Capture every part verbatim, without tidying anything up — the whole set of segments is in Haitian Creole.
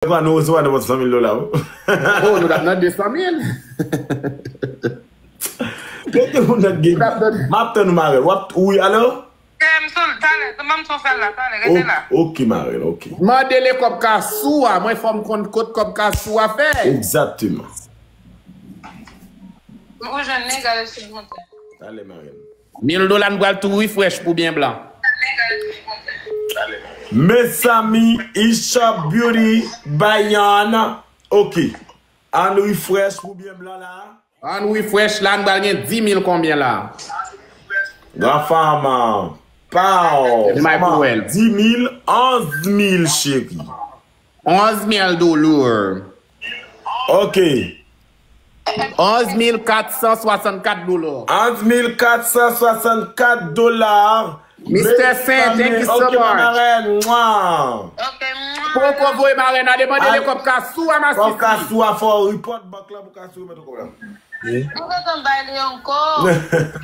Kwa nou resevwa nenpòt san mil dola, wi. Oh, nou t ap nan de san mil. Kote moun nan gen? M ap tann ou, Marèl. W ap, wi, alo? Eh, m sou l, talè, m sou fè l la, talè, rete la. Ok, Marèl, ok. Mande le kòb kasou a, mwen fò m konn kot kòb kasou a fè. Egzakteman. M pou jwenn li, gade si l monte. Talè, Marèl. Mil dola, nou pral tou refresh pou byen blan. Mezanmi, Isha Beauty Bayan. Ok. Ann refresh pou byen blan la. Ann refresh la, nou pral gen dis mil konbyen la? Rafa, pow, dis mil, onz mil, cheri. Onz mil dola. Ok. Onz mil kat san swasannkat dola. Onz mil kat san swasannkat dola. Mister Saint, thank you so much. Ok, ma marèn. Mwa. Ok, mwa. Poko voye marèn, ale mande li kòb kasou a, masisi. Kòb kasou a, fò report bank la pou kasou remèt ou kòb la. M gentan bay li ankò.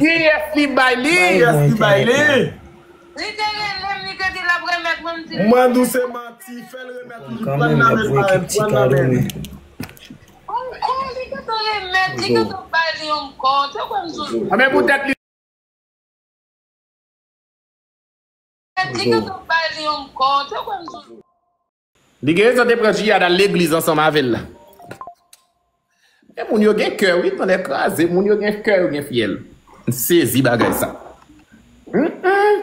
Kiyès li bay li? Kiyès li bay li? Li te rele m, li te di l ap remèt mwen, m di li. Mwen di w se manti, fè l remèt ou, pran nan men l, pran nan men l. Ankò, li gentan remèt, li gentan bay li ankò. Te kwè m sou. Anben poutèt li. Li gentan bay li ankò. Te kwè m sou. Li gen rezon te pran Jiyad al legliz ansanm avè l la. Men moun yo gen kè, wi, tande kraze. Moun yo gen kè, yo gen fyèl. M sezi bagay sa. Mm-mm.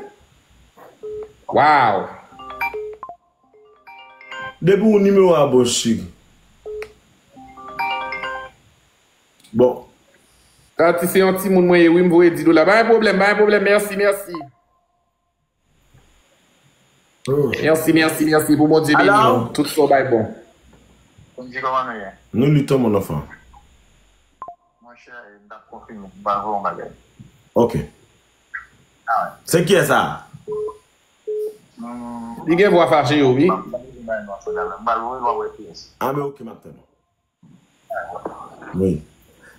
Wow. Depi w nimewo a bon, cheri. Bon. Tati, se yon timoun mwen ye, wi, m voye dis dola. Pa gen pwoblèm, pa gen pwoblèm. Mèsi, mèsi. Oh. Mèsi, mèsi, mèsi pou Bondye beni w. Tout sa w bay bon. Bondye, kòman nou ye? Nou li tan, mon enfant. Monchè, m t ap konfime, m pa vle yon bagay. Ok. Ah ouais. Se kiyès sa? Hmm. Li gen vwa fache yo, wi. M pral voye l, w ap wè kiyès. Ah, men ok, m ap tann ou. Wi.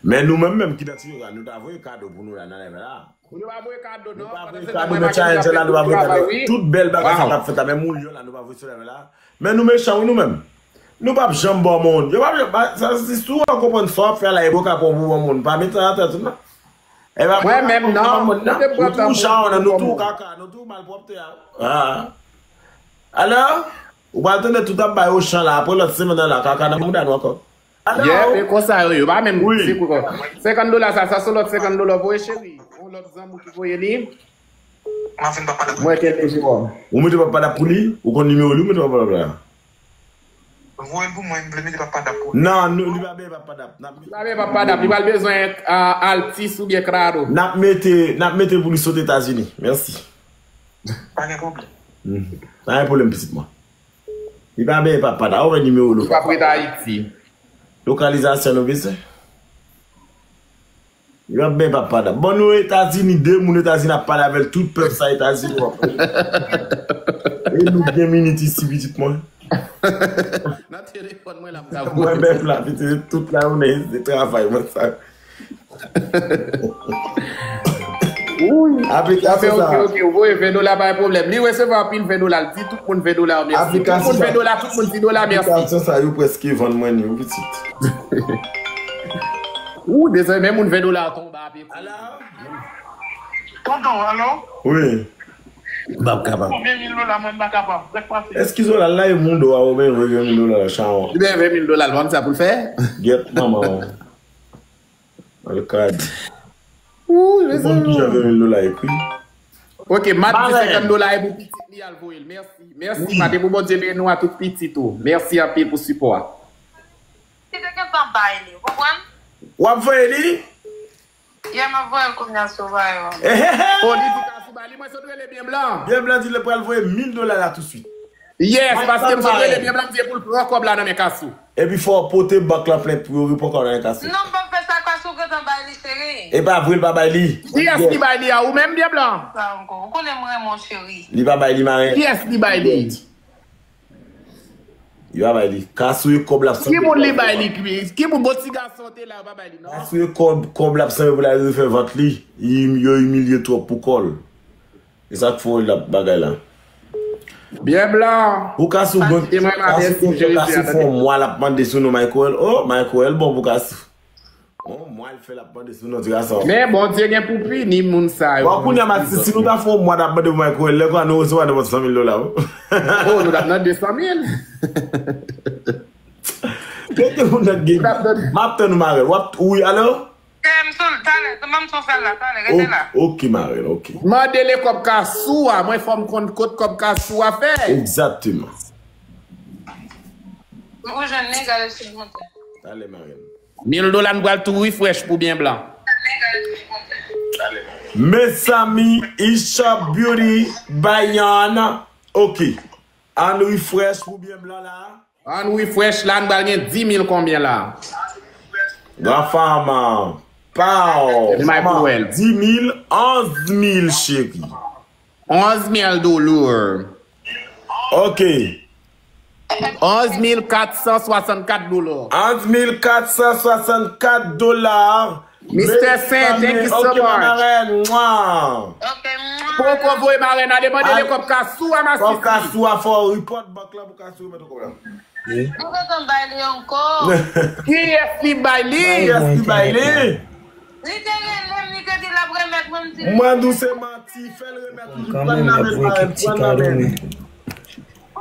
Men nou menm, menm ki nan ti yo la, nou ta voye kado pou nou la nan live la. Nou pa voye kado, non. Nou pa voye kado nan challenge la, nou pa voye kado. Tout bèl bagay sa k ap fèt la, menm moun yo la, nou pa voye sou live la. Men nou mechan, wi, nou menm. Nou p ap janm ba w moun. Yo p ap janm, sa, si, si w konprann sa w ap fè la, e bon ka pran pou w moun. Pa mete sa nan tèt ou, non. E pa mwen menm, non. Nou tou jan, non, nou tou kaka, nou tou malpwòpte a. Ah. Alò, ou pral tande tout ap bay Ochan la, apre lòt semèn nan la, kaka nan mouda nou ankò. Yep, e konsa yo ye, yo pa menm di kou. Senkant dola sa, sa se lòt senkant dola voye cheri. Yon lòt zanmi ki voye li. Mwen fè papa dap. Mwen kel deje wè. Ou mete papa dap pou li, ou konn nimewo li, ou mete papa dap la. Voye l pou mwen, m vle mete papa dap pou li. Non, nou, li pa bèy papa dap. Li pa bèy papa dap, li pral bezwen, ah, Altis oubyen Claro. N ap mete, n ap mete pou li sot Etazini. Mèsi. Pa gen pwoblèm. Mhm. Pa gen pwoblèm, pitit mwen. Li pa bèy papa dap. Ou wè nimewo l. Li p ap ret Ayiti. Lokalizasyon nou bezwen. Li p ap bèy papa dap. Bon, nou Etazini, de moun Etazini ap pale avè l, tout pèp sa Etazini w ap pale. E nou gen minit isi, pitit mwen. Nan telefòn mwen la, m ka voye. Mwen menm la, pitit, tout la jounen, se travay mwen sa. Aplikasyon sa. Ok, ok, ok, ou voye ven dola, pa gen pwoblèm. Li resevwa anpil ven dola, l di tout moun ven dola, mèsi. Tout moun ven dola, tout moun di dola, mèsi. Aplikasyon sa, yo prèske vann mwen li, wi, pitit. Ou, dezòmè, men moun ven dola tonbe ape. Tonton, alo? Wi. M p ap kapab. Konbyen mil dola, mwen m pa kapab. Sa k pase? Eskize w la, la e moun do a, ou men, ven mil dola la, chawon. Li gen ven mil dola, l pa konn sa pou l fè? Gyèt manman w. Alkad. Ou konn kijan ven mil dola ekri? Ok, m ap di senkant dola e pou pitit li al voye l. Mèsi. Mèsi, maten pou Bondye beni w a tout pitit ou. Mèsi anpil pou sipò a. Li te gentan bay li, ou konprann? W ap voye li? Yè, m ap voye l kounye a sou Viber. Oh, li di Kasou ba li, mwen sot rele byen blan. Byen blan di l pral voye mil dola la touswit. Yes, paske m sot rele byen blan, m di pou l pran kòb la nan men Kasou. Epi fò w pote bank lan plent pou yo repran kòb la nan men Kasou. Non, m p ap fè sa, Kasou gentan bay li, cheri. E pa vre, l pa bay li. Kiyès ki bay li a, ou menm byen blan? Sa ankò. Ou konnen m renmen w, cheri. Li pa bay li, maren. Kiyès li bay li? Yo pa bay li. Kasou e kòb l ap sanble. Ki moun li bay li? Ki, ki moun, bon ti gason te la, yo pa bay li, non? Kasou e kòb, kòb l ap sanble pou l al refè vant li. Yo imilye twòp pou kò l. E sa k fè l ap bagay la. Byen blan. Pou Kasou, bon, Kasou, Kasou fè yon mwa l ap mande sou non Michael. Oh, Michael, bon pou Kasou. Yon mwa l fè l ap mande sou non ti gason. Men Bondye gen pou pini moun sa yo. Bon, kounye a, Mati, si nou ta fè yon mwa n ap mande pou Michael, lè kwa nou resevwa nenpòt san mil dola. Oh, nou t ap nan de san mil. Mete moun nan gen. M ap tann ou, Marel. W ap, wi, alo? M sou l talè, m sou fè l la, talè, rete la. Ok, Marel, ok. Mande le kòb Kasou a, mwen fò m konn kot kòb Kasou a fè. Egzakteman. Ou jwenn li, gade si l monte. Talè, Marel. Mil dola, nou pral tou refresh pou byen blan. Mezanmi, Isha Beauty Bayan. Ok. Ann refresh pou byen blan la. Ann refresh la, nou pral gen dis mil konbyen la? Granfama. Pow. Dis mil, onz mil, cheri. Onz mil dolar. Ok. Onz mil kat san swasannkat dola. Onz mil kat san swasannkat dola. Mister Saint, thank you so much. Ok, ma marèn. Mwa. Ok, mwa. Poko voye marèn a demande le kòb Kasou a masisi. Kòb Kasou a fò report bank la pou Kasou remèt ou kòb la. Ou gentan bay li ankò. Kiyès li bay li? Kiyès li bay li? Li te rele m, li te di l ap remèt mwen, m di li. Mwen di w se manti, fè l remèt ou, pran nan men l, pran nan men l.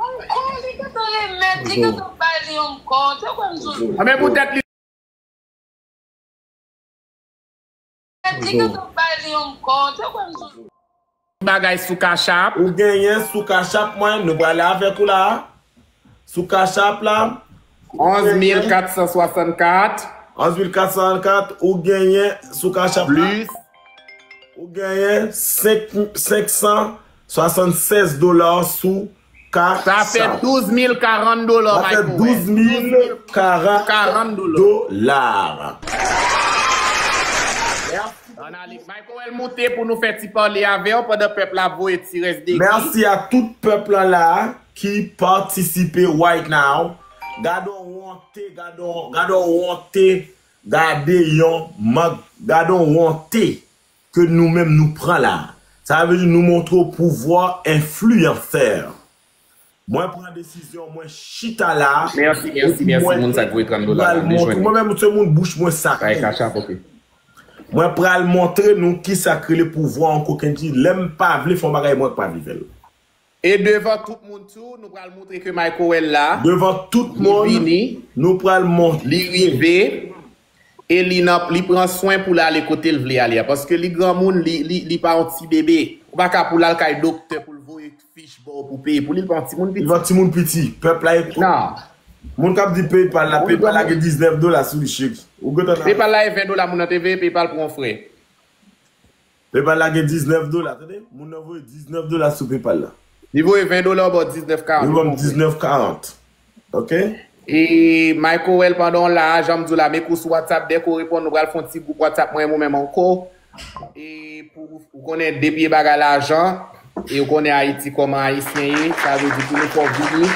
Ankò, li gentan remèt, li gentan bay li ankò. Te kwè m sou. Anben poutèt li. Li gentan bay li ankò. Te kwè m sou. Bagay sou Cash App. Ou genyen sou Cash App mwen, nou prale avèk ou la. Sou Cash App la. Onz mil kat san swasannkat. Onz mil kat san swasannkat, ou genyen sou Cash App la. Plis. Ou genyen senk, senk san swasannsèz dola sou Cash App. Sa fè douz mil karant dola, Michael. Sa fè douz mil karant dola. Ann ale. Michael monte pou nou fè ti pale avè w pandan pèp la ap voye ti rès de ki. Mèsi a tout pèp lan la ki patisipe right now. Gade yon wonte, gade yon, gade yon wonte, gade yon mank, gade yon wonte ke nou menm nou pran la. Sa vle di nou montre w pouvwa enfliyansè. Mwen pran desizyon, mwen chita la. Mèsi, mèsi, mèsi. Moun sa k voye trant dola la, li jwenn li. Mwen menm se moun bouch mwen sakre. Bay Cash App, ok. Mwen pral montre nou kisa k rele pouvwa yon kokenn fi. Lè m pa vle fè yon bagay, mwen k pa vle fè l. E devan tout moun tou, nou pral montre ke Michael la. Devan tout moun, nou pral montre. Li rive. E li nan, li pran swen pou l ale kote l vle ale a. Paske li granmoun, li, li, li pa yon ti bebe. Ou pa ka pou l al kay doktè pou l voye fich ba w pou peye pou li, li pa yon timoun piti. Li pa timoun piti. Pèp la e. Non. Moun k ap di PayPal la, PayPal la gen diznèf dola sou li, cheri. Ou gentan nan. PayPal la e ven dola, moun nan te veye PayPal pou yon frè. PayPal la gen diznèf dola, tande? Moun nan voye diznèf dola sou PayPal la. Li voye ven dola, ou ba w diznèf karant. Li ban m diznèf karant. Ok? E Michael, pandan w la, jan m di w la, men kou sou WhatsApp, dèke w reponn, nou pral fè yon ti gwoup WhatsApp mwen, mwen menm ankò. E pou ou konnen de pye bagay lajan, e ou konnen Ayiti kòman Ayisyen ye, sa vle di pou nou fè w vini.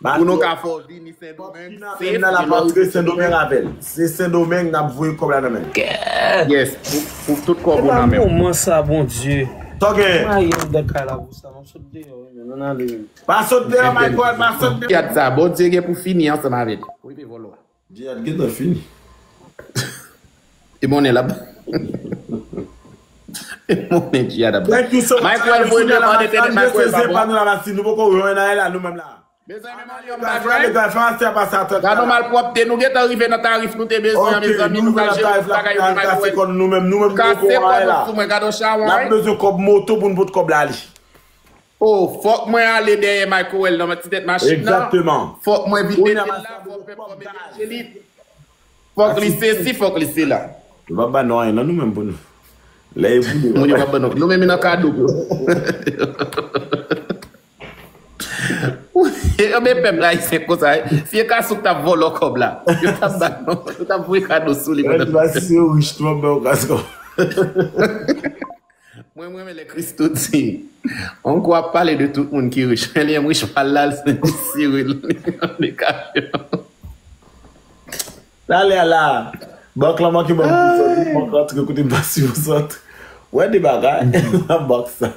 Pou nou ka fè w vini Sendomeng, se Sendomeng. Se Sendomeng n ap voye kòb la nan men l. Yes, pou tout kòb ou nan men w. Kòman sa, Bondye? Sa w gen? Mayi m dan kay la pou sa, m ap sot deyò wi, men ann ale wi. Pa sot deyò, Michael, pa sot deyò. Jihad sa, Bondye gen pou fini ansanm avè l. Rive vòlò a. Jihad gentan fini. E monnen l ap. E monnen Jihad ap. Michael voye demann entènèt, Michael pa bon. Nou poko wè anyen la, nou menm la. Mezanmi, mwen li yon bagay. Gade yon malpwòpte, nou gentan rive nan tarif nou te bezwen an, mezanmi, nou pral jere tout bagay yo pou Michael. Kase kò nou sou mwen, gade yon chawony. N ap bezwen kòb moto pou n pot kòb la ale. Oh, fòk mwen ale dèyè Michael nan ti tèt machin nan. Egzakteman. Fòk mwen vin mete l la, fòk pèp mwen mete l. Fòk li sesi, fòk li sela. Yo p ap ba nou anyen non, nou menm pou nou. Lè e pou nou. Moun yo p ap ba nou. Nou menm nan kado pou. Yo men pèp ayisyen konsa, si e Kasou k t ap vòlò kòb la, yo t ap ba nou, yo t ap voye kado sou li. Mwen di pa si yo rich tou, m ap ba yo kado. Mwen, mwen renmen lè Christo di, on kou ap pale de tout moun ki rich, men li menm rich pa l la, l santi sere l, li nan de kasyon. Talè a la, bank lan manke ban m pou sòt, wi, bank lan antre kote m pa sipoze antre. Wè de bagay nan bòks sa.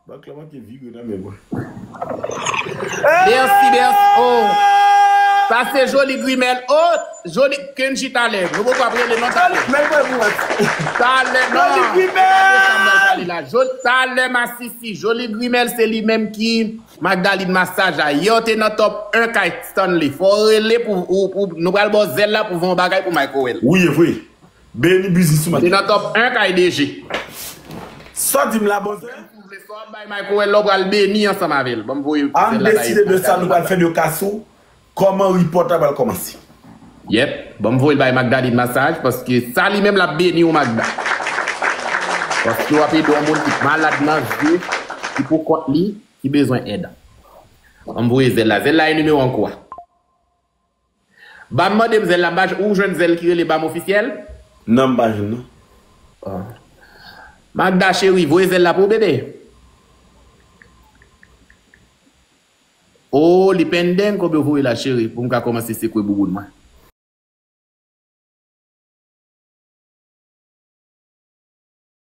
Bòks la manke vire nan men mwen. Mèsi, mèsi. Oh. Sa se Joli Grimèl. Oh, Joli Kenji talè. Nou poko ap rele non talè. Men mwen pou wè. Talè non. Joli Grimèl. Gade sa mwen pale la. Joli talè masisi. Joli Grimèl se li menm ki Magdalene Massage la. Yè w te nan top un kay Stanley. Fò w rele pou, pou, pou nou pral ba w zèl la pou vin yon bagay pou Microwell. Wi, e vre. Beni biznis ou, Mike. Li nan top un kay D J. Sa w di m la, bòs? Ou vle sa w ap bay Microwell la, w pral beni ansanm avè l. Ban m voye zèl la bay Magdalene. An deside de sa, nou pral fè de Kasou. Kòman report la pral kòmanse? Yep. Ban m voye l bay Magdalene Massage, paske sa li menm l ap beni w, Magda. Paske w ap ede yon moun ki malad nan zye, ki pou kont li, ki bezwen èd. Ban m voye zèl la. Zèl la e nimewo an kou a. Bam mande m zèl la, m pa j-, ou jwenn zèl ki rele Bam Ofisyèl? Non, m pa jwenn non. Ah. Magda cheri, voye zèl la pou ou, bebe. Oh, li pending, kote yo voye la, cheri, pou m ka kòmanse sekwe bouboun mwen.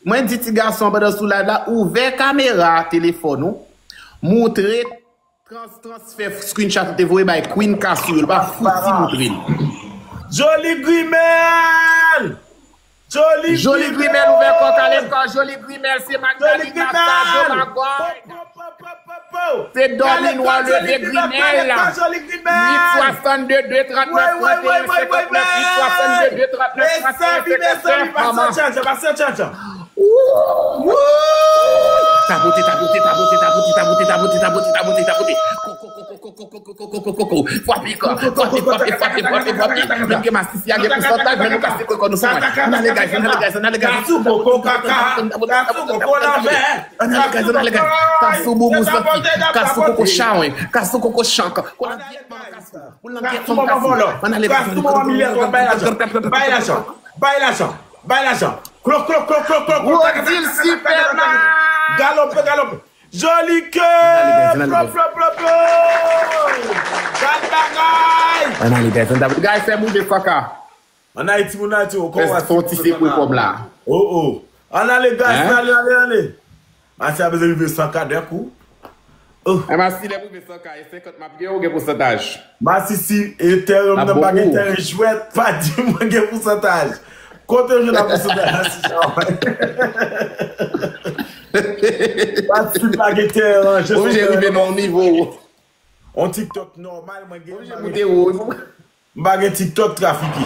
Mwen di ti gason an pandan sou live la, ouvè kamera telefòn ou, moutre trans-, transfè screenshot ou te voye bay Queen Kasou yo, l pa fouti moutre l. Joli Grimèl! Joli Grimèl, ouvè kò, kale kò, Joli Grimèl, se Magdalene Massage, oh my God. Se dòmi nwa leve Grimèl la. Uit swasann de de trannèf trannteyen senkannèf, uit swasann de de trannèf trannteyen senkannèf, manman. Tapote, tapote, tapote, tapote, tapote, tapote, tapote, tapote, tapote. Koko, koko, koko, koko, koko, koko, koko. Fwape kò, fwape, fwape, fwape, fwape, fwape. Menm ke masisi a gen pousantaj, men nou ka sekwe kò nou sou mwen. Ann ale, guys, ann ale, guys, ann ale, guys. Kasou koko kaka, kasou koko lanmè. Ann ale, guys, ann ale, guys. Kasou boubou santi, kasou koko chawen, kasou koko chank. Pou langyèt manman kasou, pou langyèt manman kasou. Ann ale, guys, ann ale, guys. Bay lajan, bay lajan, bay lajan. Klo, klo, klo, klo, klo, klo. Rodil Superman. Galope, galope. Joli kè! Ann ale, guys, ann ale, guys. Plop, plop, plop, plop! Gad bagay! Ann ale, guys, ann ale, guys, fè mouve faka. Ann Ayiti, moun Ayiti, o, kòman se yon ti sekwe kòb la. Oh, oh. Ann ale, guys, ann ale, ale, ale. Masi a bezwen rive san ka dèk ou. Oh. E masi lè rive san ka, e senkant m ap gen, ou gen pousantaj. Masi, si Ethereum nan pa gen tèren jwèt, pa di mwen gen pousantaj. Kote yo jwenn la pousantaj la, si jan? Patisip pa gen tèren, je oblije rive nan yon nivo. On TikTok nòmal, mwen gen, oblije moute wo. M pa gen TikTok trafike.